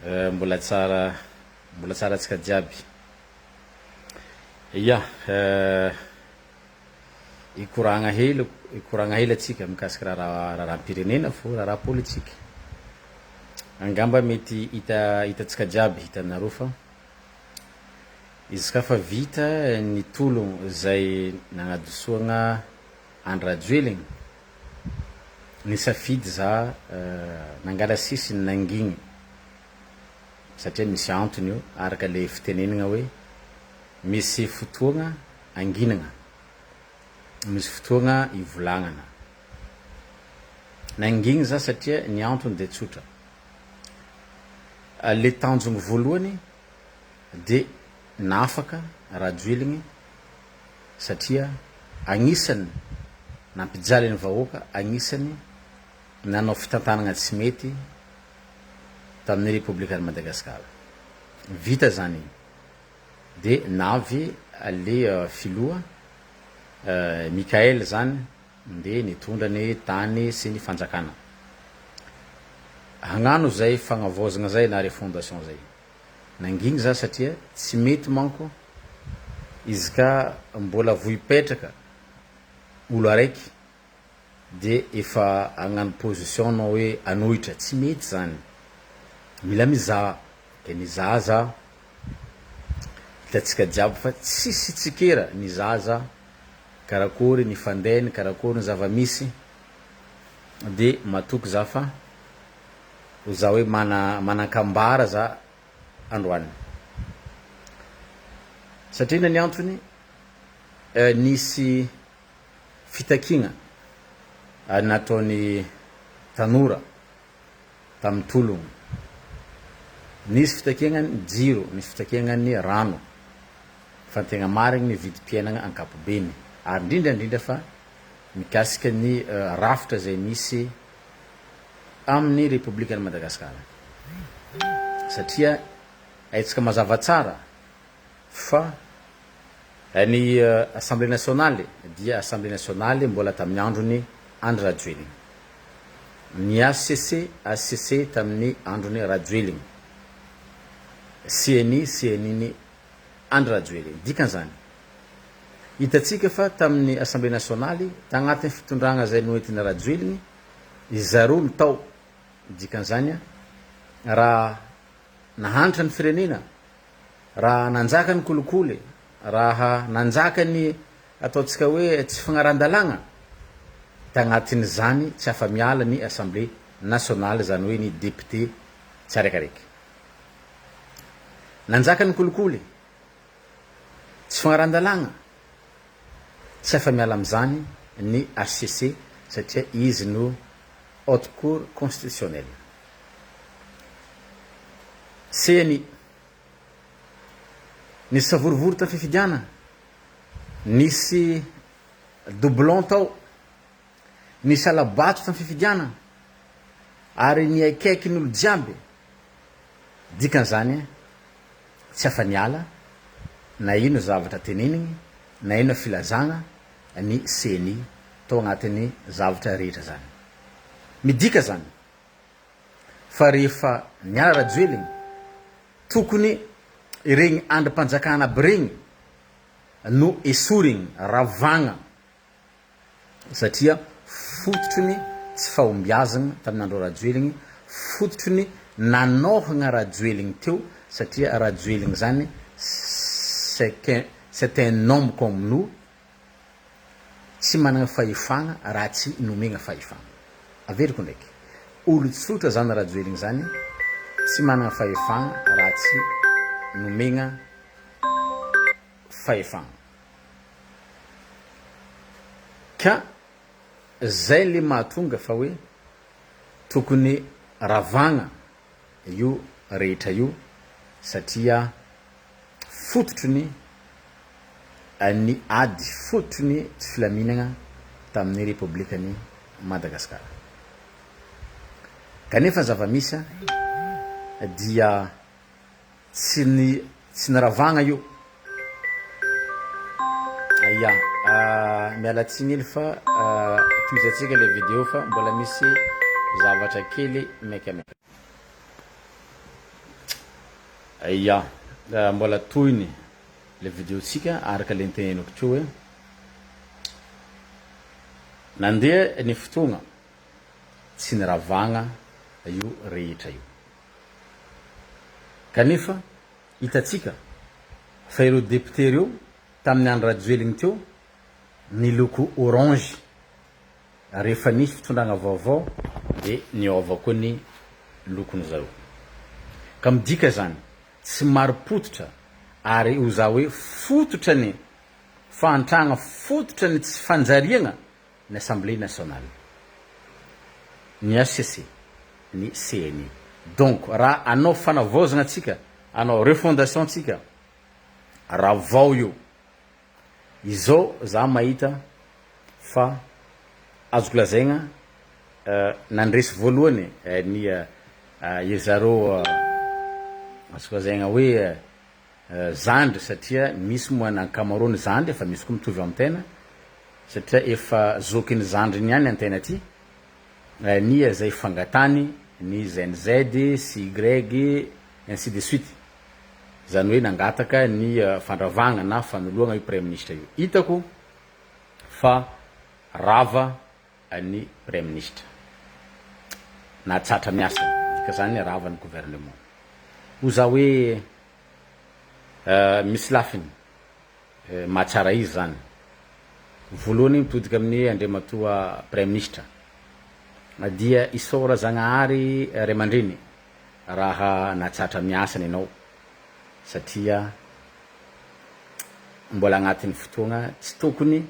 Mbola tsara mbola tsara antsika jiaby. Ya, hikoragna hely hikoragna hely antsika mikasika raharaha raharaham-pirenena fô raharaha politika. Angamba mety hita hitantsika jiaby hitanareo fa izy ka fa vita ny tologno zay nagnadosoagna Andry Rajoelina, nisafidy za nangala sisiny nangigny satria misy antony io araka le fitenenagna hoe misy fotoagna anginagna, misy fotoagna ivolagnana. Nangigny za satria ny antony de tsotra, le tanjogno voalohany de nafaka Rajoeligny satria agnisany nampijaly ny vahoaka, agnisany nanao fitantanagna tsy mety tamin'ny Repoblikan'i Madagasikara. Vita zany igny de navy le filoha Mickaël zany nde nitondra ny tany sy ny fanjakana. Hagnano zay fagnavaozagna zay na refondation zay. Nangigny za satria tsy mety manko izy ka mbola vohipetraka olo araiky de efa hagnano position anao hoe hanohitra, tsy mety zany, mila mizaha, de nizaha za, hitantsika jiaby fa tsisy tsikera nizaha za karakôry ny fandehany, karakôry ny zava-misy, de matoky za fa ho za hoe mana manan-kambara za androany. Satria inona ny antony? Nisy fitakiana nataon'ny tanora tamin'ny tologno. Nisy fitakiana ny jiro, nisy fitakiana ny rano, fa ny tegna marigny ny vidim-piainagna ankapobeny, ary indrindra indrindra fa mikasika ny rafitra izay misy amin'ny Repoblikan'i Madagasikara satria haintsika mazava tsara fa ny Assemblée nationale dia Assemblée nationale mbola tamin'ny andron'i Andry Rajoelina. Ny HCC, HCC tamin'ny andron'i Rajoelina. CNI, CNI-n'i Andry Rajoelina. Dikan'izany, hitantsika fa tamin'ny Assemblée nationale, tagnatin'ny fitondragna izay noentin'i Rajoelina, Izareo no tao, dikan'izany raha nahantra ny firenena, raha nanjaka ny kolikoly, raha nanjaka ny ataontsika hoe tsy fagnarahan-dalàgna, tagnatin'izany tsy afa-miala ny Assemblée nationale, izany hoe ny député tsiraikaraiky. Nanjaka ny kolikoly, tsy fagnarahan-dalàgna, Tsy afa-miala amin'izany ny hcc satria izy no Haute Cour Constitutionnelle. Ceni. Nisy savorovoro tamin'ny fifidianana, nisy doublon tao, nisy hala-bato tamin'ny fifidianana ary nihaikaiky ny olo jiaby. Dikan'izany tsy afa-niala na inona zavatra tenenigny na inona filazagna ny ceni tao agnatin'ny zavatra rehetra zany. Midika zany fa rehefa niala Rajoelina tokony iregny andrim-panjakana aby regny no esorigny, ravagna satria fototry ny tsy fahombiazagna tamin'ny andro Rajoeligny, fototry ny nanôhagna Rajoeligny teo satria Rajoeligny zany c'est un homme comme nous, tsy managna fahefagna raha tsy nomegna fahefagna. Averiko ndraiky, olon-tsotra zany Rajoeligny zany, tsy managna fahefagna raha tsy nomegna fahefagna. Ka zay le mahatonga fa hoe tokony ravagna io rehetra io satria fototry ny ny ady fototry ny tsy filaminagna tamin'ny repoblikan'i Madagasikara. Kanefa ny zava-misy dia Tsy ny tsy niravagna io. Ya, miala tsiny hely fa tohizantsika le video fa mbola misy zavatra kely maikamaika. Ya, mbola tohiny le video-tsika araka le niteneniko teo hoe nandeha ny fotoagna tsy niravagna io rehetra io. Kanefa hitantsika fa ireo député ireo tamin'ny andro Rajoelina teo niloko orange rehefa nisy fitondragna vaovao de niôva koa ny lokony zareo. Ka midika zany tsy marim-pototra ary ho za hoe fototra ny fahantragna fototra ny tsy fanjariagna ny Assemblée nationale, ny HCC, ny CNI. Donc raha hanao fanavaozagna tsika, hanao refondation tsika, ravao io. Izao za mahita fa azoko lazaigna nandresy voalohany ny iry zareo azoko lazaigna hoe zandry satria misy moa ny ankamaroany zandry fa misy koa mitovy antena satria efa zokiny zandriny ihany antena ty ny zay fangatany ny Gen Z sy Y ainsi de suite. Izany hoe nangataka ny fandravagna na fanoloagna io praiminisitra io. Hitako fa rava ny praiminisitra. Nahatsatra miasa. Dika zany rava ny gouvernement. Hoy za hoe misy lafiny mahatsara izy zany. Voalohany mitodika amin'ny Andriamatoa praiminisitra dia isaora Zagnahary ray aman-dreny raha nahatsatra miasany ianao satria mbola agnatin'ny fotoagna tsy tokony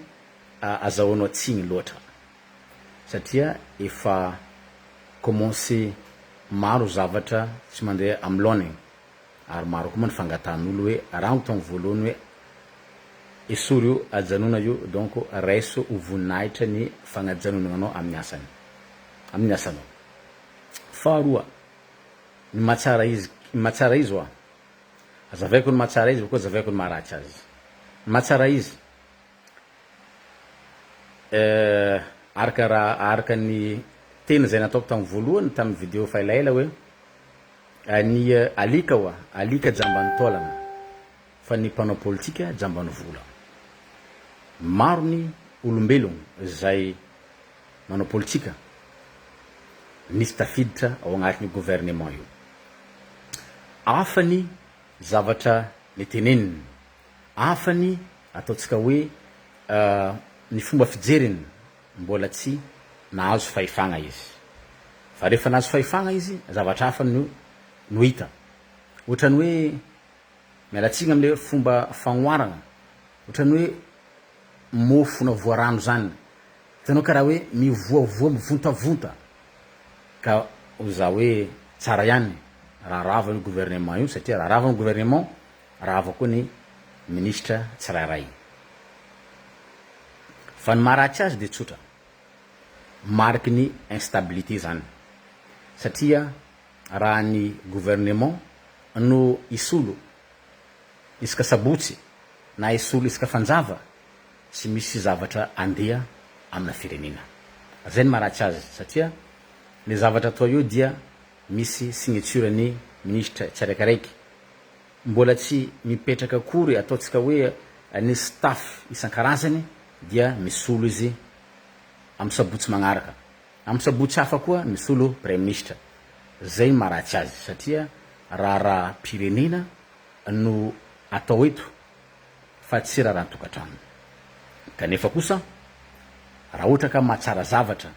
azahoanao tsigny loatra satria efa commence maro zavatra tsy mandeha amin'ny laoniny ary maro koa moa ny fangatahan'olo hoe rango tamin'ny voalohany hoe esory io ajanona io donc raiso ho voninahitra ny fagnajanonana anao amin'ny asany amin'ny asanao. Faharoa, ny mahatsara izy, ny mahatsara izy hoa. Azavaiko ny mahatsara izy bakeo azavaiko ny maharatsy azy. Ny mahatsara izy, eh, araka raha, araka ny teny izay nataoko tamin'ny voalohany tamin'ny video efa elaela hoe, ny alika hoa, alika jamban'ny taolana, fa ny mpanao politika jamban'ny vola. Maro ny olombelogno izay manao politika misy tafiditra ao agnatin'io gouvernement io. Hafa ny zavatra niteneniny, hafa ny ataontsika hoe ny fomba fijeriny mbola tsy nahazo fahefagna izy. Fa rehefa nahazo fahefagna izy zavatra hafa no no hita. Ohatran'ny hoe, miala tsiny amle fomba fagnoharagna, ohatran'ny hoe mofo na voarano zany. Hitanao karaha hoe mivoavoa mivontavonta ka ho za hoe tsara ihany raha rava io gouvernement io satria raha rava ny gouvernement rava koa ny ministra tsirairay. Fa ny maharatsy azy de tsotra, mariky ny instabilité zany satria raha ny gouvernement no hisolo isaka sabotsy na hisolo isaka fanjava tsy misy zavatra andeha amina firenena. Zay ny maharatsy azy satria le zavatra atao eo dia misy signature ny minisitra tsiraikaraiky. Mbola tsy mipetraka akory ataontsika hoe ny staff isan-karazany dia misolo izy am sabotsy magnaraka. Am sabotsy hafa koa misolo praiminisitra. Zay ny maharatsy azy satria raharaham-pirenena no atao eto fa tsy raran-tokantrano. Kanefa kosa, raha ohatra ka mahatsara zavatra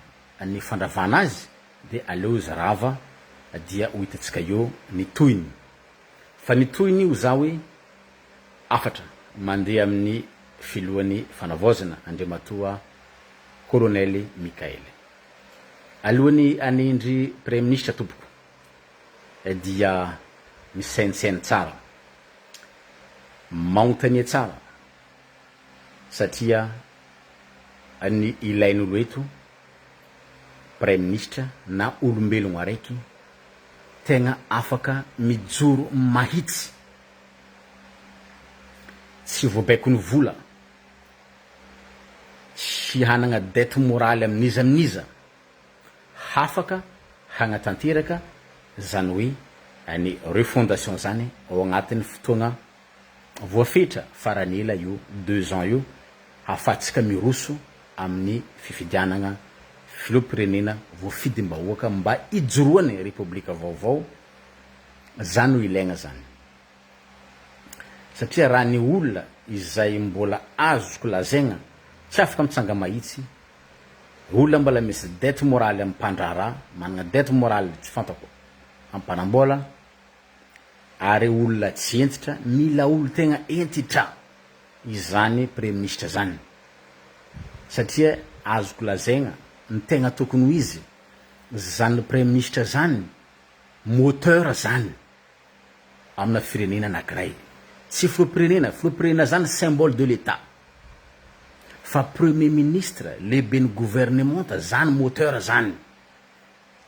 ny fandravana azy dia aleo izy rava dia ho hitantsika eo ny tohiny. Fa ny tohiny ho za hoe hafatra mandeha amin'ny filohan'ny fanavaozana Andriamatoa Kolonely Mickaël. Alohan'ny hanendry Praiminisitra tompoko dia misaintsaina tsara. Maontanie tsara satria ny ilain'olo eto praiminisitra na olombelogno araiky tegna afaka mijoro mahitsy tsy voabaikon'ny vola, tsy hanagna dette morale amin'iza amin'iza, hafaka hagnatanteraka zany hoe. Ny refondation zany ao agnatin'ny fotoagna voafetra farany ela io deux ans io hahafahantsika miroso amin'ny fifidianagna filoham-pirenena voafidim-bahoaka mba hijoroan'ny repoblika vaovao, zany no ilaigna zany. Satria raha ny olona izay mbola azoko lazaigna tsy afaka mitsanga-mahitsy, olona mbola misy dette morale amin'ny mpandraharaha, managna dette morale tsy fantako amin'ny mpanam-bola, ary olona tsy hentitra, mila olo tegna hentitra izany praiministra zany, satria azoko lazaigna ny tegna tokony ho izy, zany praiministra zany moteur zany amina firenena anakiray, tsy filoham-pirenena, filoham-pirenena zany symbole de l'etat, fa premier ministre, lehiben'ny gouvernementa zany moteur zany.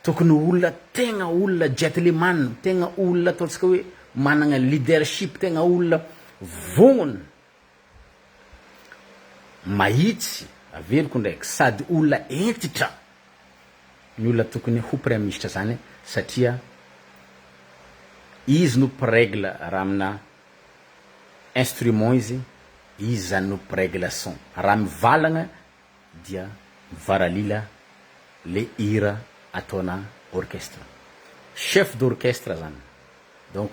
Tokony ho olona tegna olona gentleman, tegna olona ataontsika hoe managna leadership, tegna olona vognona, mahitsy, averiko ndraiky, sady olona hentitra ny olona tokony ho praiminisitra zany satria izy no mpiregle raha amina instrument izy, izy zany no mpiregle son, raha mivalagna dia mivaralila le hira ataona orchestre. Chef d'orchestre zany. Donc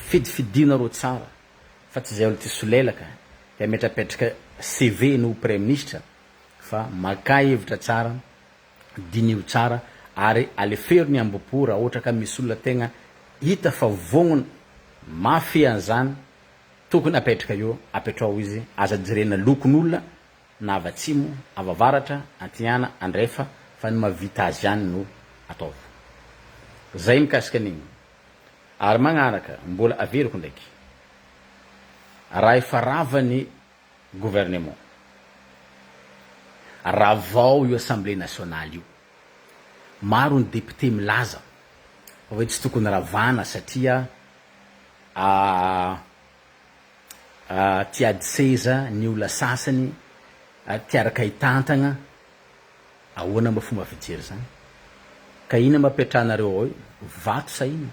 fidifidinareo tsara fa tsy zay olo ty solelaka te hametrapetraka CV no ho praiminisitra fa makà hevitra tsara, diniho tsara ary alefero ny ambopo raha ohatra ka misy olona tegna hita fa vognona mafy an'zany tokony apetraka eo, apetraho izy, aza jerena lokon'olona na avy atsimo, avy avaratra, antignana, andrefa fa ny mahavita azy ihany no ataovy. Zay mikasika an'igny. Ary magnaraka, mbola averiko ndraiky, raha efa rava ny gouvernement, ravao io assemblée nationale io. Maro ny député milaza fa hoe tsy tokony ravana satria Tia ady seza ny olona sasany, tia araka hitantagna, ahoana mba fomba fijery zany? Ka inona mba apetrahanareo ao io? Vato sa inona?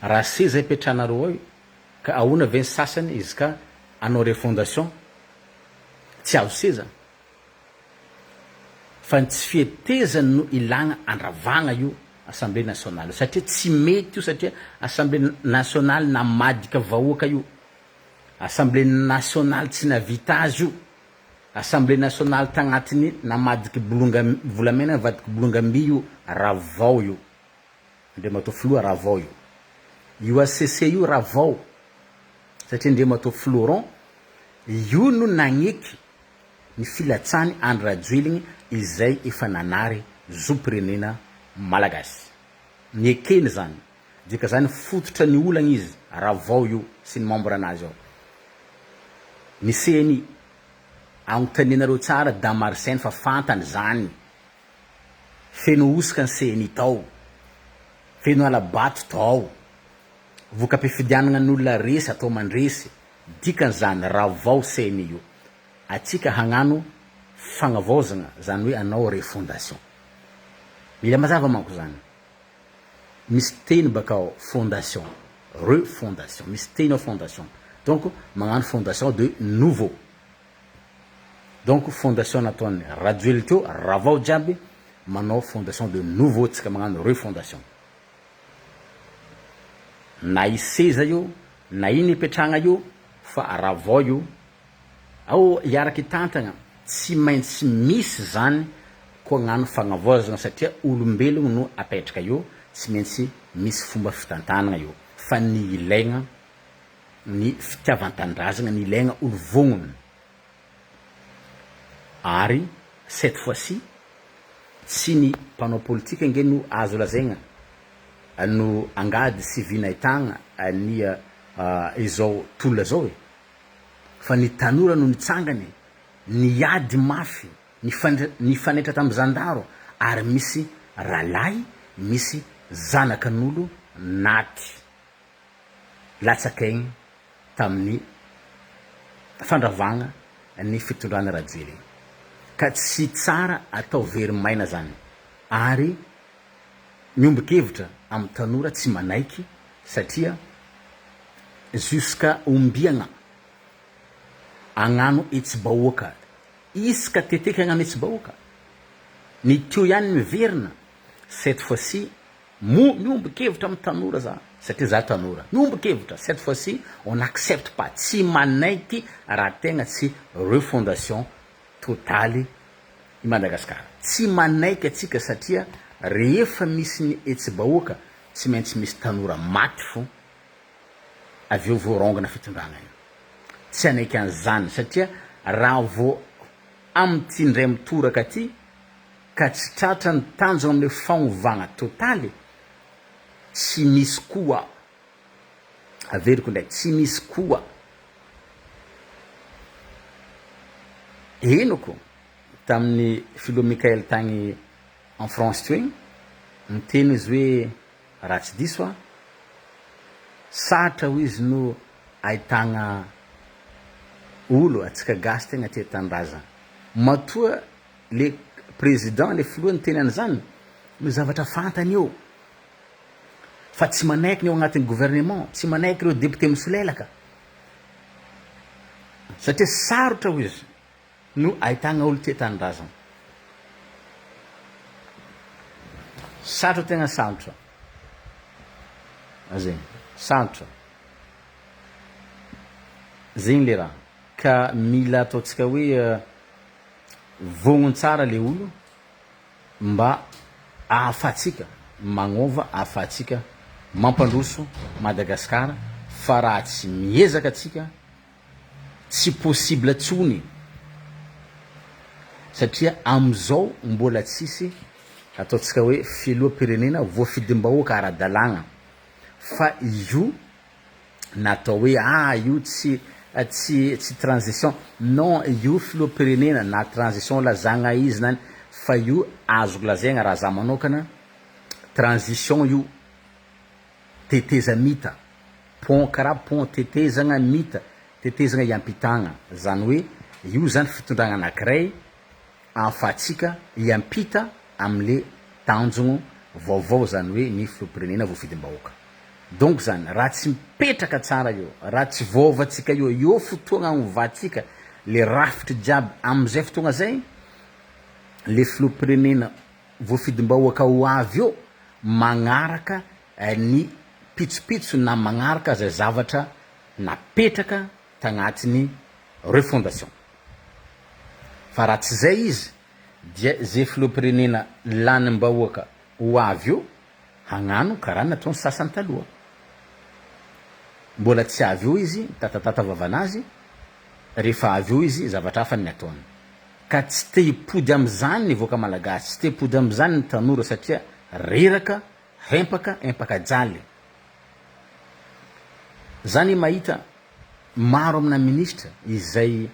Raha seza ipetrahanareo ao io, ka ahoana ve ny sasany izy ka hanao refondation tsy azo seza? Fa ny tsy fihetezany no ilagna andravagna io assemblée nationale io satria tsy mety io satria assemblée nationale namadika vahoaka io, assemblée nationale tsy navita azy io, assemblée nationale tagnatiny namadiky bolonga volamena nivadiky bolongam-by io, ravao io Andriamatoa Filoha ravao io, io HCC io ravao satria Andriamatoa Florent io no nagneky ny filatsahan'i Andry Rajoelina izay efa nanary zom-pirenena malagasy. Nekeny izany. Dika zany fototra ny olagna izy ravao io sy ny membre anazy ao. Ny ceni, agnontanianareo tsara Dame Arsène fa fantany zany. Feno hosoka ny ceni tao. Feno hala-bato tao. Voka-pifidianagna ny olona resy atao mandresy. Dikan'izany ravao ceni io. Atsika hagnano fagnavaozagna zany hoe hanao refondation. Mila mazava manko zany. Misy teny baka ao fondation, refondation, misy teny ao fondation. Donc magnano fondation de nouveau. Donc fondation nataon'i Rajoely teo ravao jiaby, manao fondation de nouveau tsika magnano refondation. Na i seza io na ino ipetrahagna io fa ravao io Ao hiaraka hitantagna, tsy maintsy misy zany koa agnano fagnavaozagna satria olombelogno no apetraka eo, tsy maintsy misy fomba fitantanagna eo, fa ny ilaigna ny fitiavan-tanindrazagna, ny ilaigna olo vognona, ary cette fois ci tsy ny mpanao politika ange no azo lazaigna no angady sy vy nahitagna ny izao tolona zao e! fa ny tanora no nitsangana e, niady mafy, nifanetra tamin'ny zandaro ary misy ralahy, misy zanakan'olo naty latsak'aigny tamin'ny fandravagna ny fitondrana Rajoelina. Ka tsy tsara atao very maina zany ary miombon-kevitra amin'ny tanora tsy manaiky. Satria jusqu'à ombiagna agnano hetsi-bahoaka isaka teteky agnano hetsi-bahoaka? Ny teo ihany miverina, cette fois ci mo miombon-kevitra amin'ny tanora za satria za tanora, miombon-kevitra cette fois ci on n'accepte pas, tsy manaiky raha tegna tsy refondation totaly i Madagasikara. Tsy manaiky atsika satria rehefa misy ny hetsi-bahoaka tsy maintsy misy tanora maty fo avy eo vao rongana fitondrana io. Tsy hanaiky an'izany satria raha vao amin'ity indray mitoraka ty ka tsy tratra ny tanjona amin'ilay fanovana totaly, tsy misy koa, averiko indray, tsy misy koa. Henoko tamin'ny filoha Mickaël tagny en France teo igny, niteny izy hoe raha tsy diso aho, sarotra hoy izy no ahitagna olo, antsika gasy tegna tia tanindrazana. Matoa le président, le filoha niteny an'izany, no zavatra fantany eo, fa tsy manaiky ny ao agnatin'ny gouvernement, tsy manaiky ireo député misolelaka, satria sarotra hoy izy no ahitagna olo tia tanindrazana. Sarotra tegna sarotra. Zegny, sarotra. Zegny le raha. Ka mila ataontsika hoe vognony tsara le olo mba ahafahantsika magnova, ahafahantsika mampandroso Madagascar fa raha tsy miezaka tsika tsy possible tsony satria amizao mbola tsisy ataontsika hoe filoham-pirenena voafidim-bahoaka ara-dalàgna fa io natao hoe ah io tsy tsy tsy transition non io filoham-pirenena na transition lazagna izy na fa io azoko lazaigna raha za manokana transition io tetezamita pont karaha pont tetezagna mita tetezagna hiampitagna zany hoe io zany fitondragna anakiray ahafahantsika hiampita amle tanjogno vaovao zany hoe ny filoham-pirenena voafidim-bahoaka donc zany raha tsy mipetraka tsara io raha tsy voaovantsika io eo fotoagna agnovatsika le rafitry jiaby amizay fotoagna zay le filoham-pirenena voafidim-bahoaka ho avy eo magnaraka ny pitsopitso na magnaraka zay zavatra napetraka tagnatin'ny refondation. Fa raha tsy zay izy dia ze filoham-pirenena lanim-bahoaka ho avy eo hagnano karaha nataony sasany taloha. Mbola tsy avy eo izy mitatatata vavanazy, rehefa avy eo izy zavatra hafa ny ataony. Ka tsy te hipody amizany ny vahoaka malagasy, tsy te hipody amizany ny tanora satria reraka, rempaka, empaka jaly. Za anie mahita maro amina ministra izay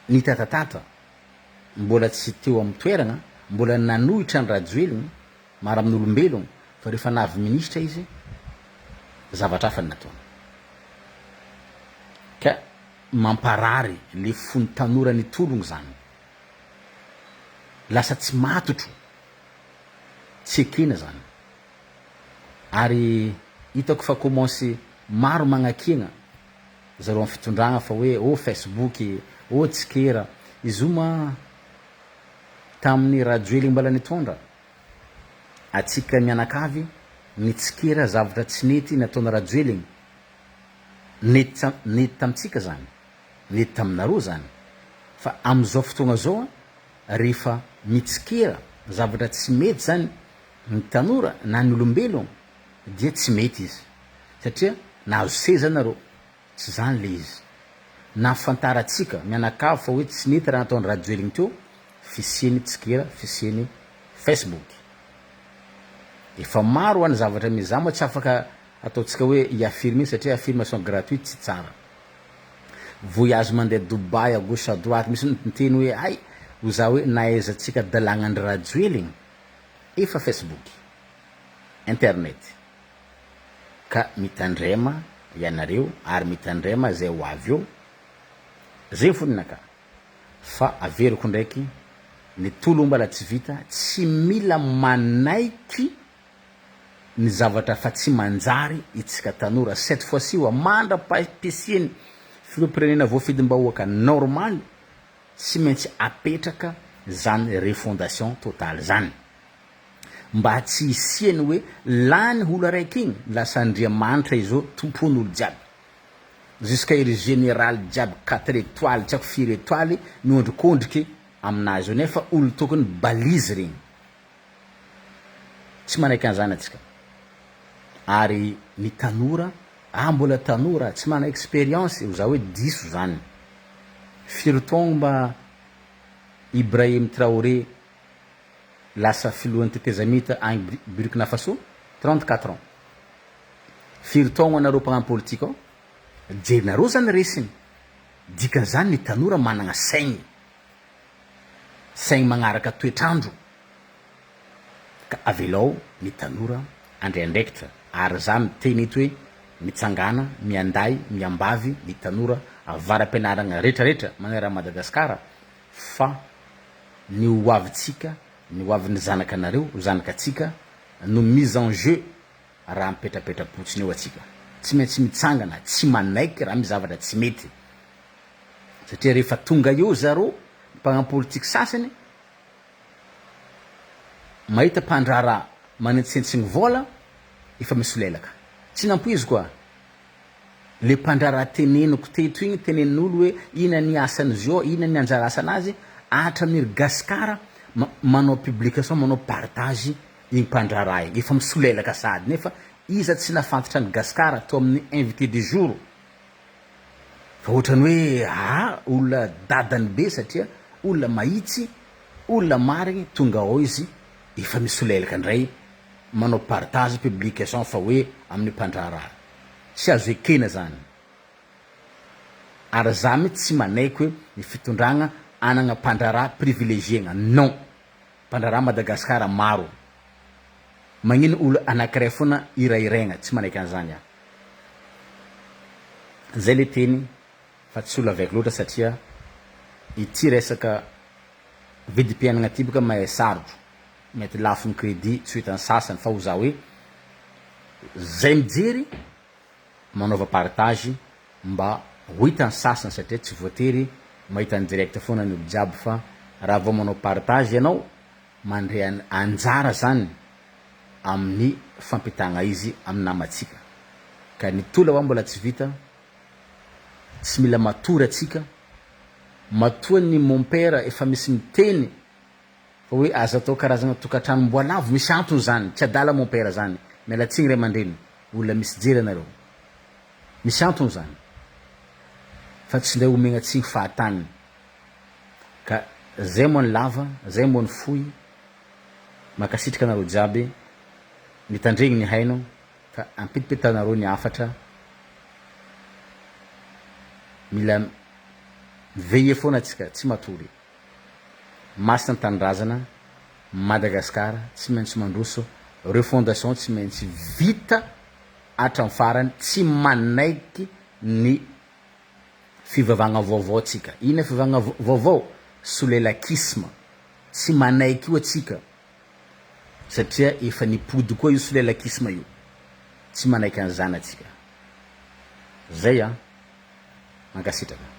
nitatatata mbola tsy teo amin'ny toerana, mbola nanohitra an'i Rajoelina, maro amin'olombelogno fa rehefa nahavy ministra izy zavatra hafa ny nataony. Ka mamparary le fon'ny tanora nitologno zany. Lasa tsy matotro, tsy ekena zany. Ary hitako fa commence maro magnakiagna zareo am fitondragna fa hoe oh facebook, oh tsikera. Izy io ma tamin'ny Rajoelina mbola nitondra, atsika mianakavy nitsikera zavatra tsy nety nataon'i Rajoelina, nety nety tamintsika zany, nety taminareo zany. Fa amizao fotoagna zao rehefa mitsikera zavatra tsy mety zany ny tanora na ny olombelogno dia tsy mety izy satria nahazo seza nareo, tsy zany le izy. Nahafantarantsika mianakavy fa hoe tsy nety raha nataon'i Rajoelina teo fisian'ny tsikera, fisian'ny Facebook. Efa maro hoa ny zavatra misy, za moa tsy afaka ataontsika hoe hi-affirmer satria affirmation gratuite tsy tsara. Voyage mandeha Dubaï à gauche à droite, misy miteny hoe hay ho za hoe nahaizantsika dalagnan-dry Rajoelina. Efa Facebook, internet ka mitandrema ianareo ary mitandrema izay ho avy eo, zay fonona ka! Fa averiko ndraiky ny tologno mbala tsy vita, tsy mila manaiky. ny zavatra fa tsy manjary itsika tanora cette fois ci oa mandra-pisiany filoham-pirenena voafidim-bahoaka normaly tsy maintsy apetraka zany refondation totale zany mba tsy hisiany hoe lany olo araiky igny lasa andriamanitra izao tompon'olo jiaby jusqu'à iry général jiaby quatre étoiles tsy haiko firy étoiles miondrikondriky aminazy io nefa olo tokony balise regny. Tsy manaiky an'izany antsika. Ary ny tanora, ah mbola tanora, tsy manana expérience, ho za hoe diso zany. Firy taogno mba Ibrahim Traoré lasa filohan'ny tetezamita agny Burkina Faso? 34 ans. Firy taogno anareo mpagnano politika ao? Jerinareo zany resiny. Dikan'izany ny tanora managna saigny. Saigny magnaraka toetr'andro ka avelao ny tanora handray andraikitra ary za miteny eto hoe mitsangàna miandahy miambavy ny tanora avara-pianaragna retraretra manerana Madagascar fa ny ho avintsika ny ho avin'ny zanakanareo zanakatsika no mise en jeu raha mipetrapetra-potsiny eo atsika tsy maintsy mitsangana tsy manaiky raha misy zavatra tsy mety Satria rehefa tonga eo zareo mpagnano politique sasany mahita mpandraharaha manentsintsiny vola efa misolelaka. Tsy nampoiziko a! Le mpandraharaha teneniko teto igny tenenin'olo hoe ina ny asan'izy io, ina ny anjara asanazy, hatramin'ny ry gasikara manao publication manao partage igny mpandraharaha igny, efa misolelaka sahady nefa iza tsy nahafantatra an'i gasikara tao amin'ny invité du jour. Fa ohatrany hoe aa olona dadany be satria olona mahitsy, olona marigny tonga ao izy efa misolelaka ndray manao partage publication fa hoe amin'ny mpandraharaha. Tsy azo ekena zany. Ary za mitsy tsy manaiky hoe ny fitondragna anagna mpandraharaha privilegiegna. Non! Mpandraharaha Madagascar maro. Magnino olo anakiray fona irahiraigna, tsy manaiky an'zany aho. Zay le teny fa tsy ho lavaiko loatra satria ity resaka vidim-piainagna ty boka mahay sarotro, mety lafo ny crédit tsy ho hitan'ny sasany fa ho za hoe zay mijery manaova partage mba ho hitan'ny sasany satria tsy voatery mahita en direct foana ny olo jiaby fa raha vao manao partage ianao mandray anjara zany amin'ny fampitagna izy amin'ny namantsika ka ny tola hoa mbola tsy vita tsy mila matory atsika matoa ny mon père efa misy miteny fa hoe aza atao karazagna tokantranom-boalavo misy antony zany tsy adala mon père zany miala tsiny ray aman-dreny olona misy jery anareo misy antony zany fa tsy ndray omegna tsiny fahatany ka zay moa ny lava zay moa ny fohy Mankasitraka anareo jiaby mitandregny ny haino fa ampitipitanareo ny hafatra mila mi-veiller foana tsika tsy matory masina ny tanindrazana Madagascar tsy maintsy mandroso refondation tsy maintsy vita hatram farany tsy manaiky ny fivavahagna vaovao tsika inona fivavahagna vaovao solelakisme Tsy manaiky io atsika satria efa nipody koa io solelakisma io. Tsy manaiky an'izany atsika. Zay an! Mankasitraka.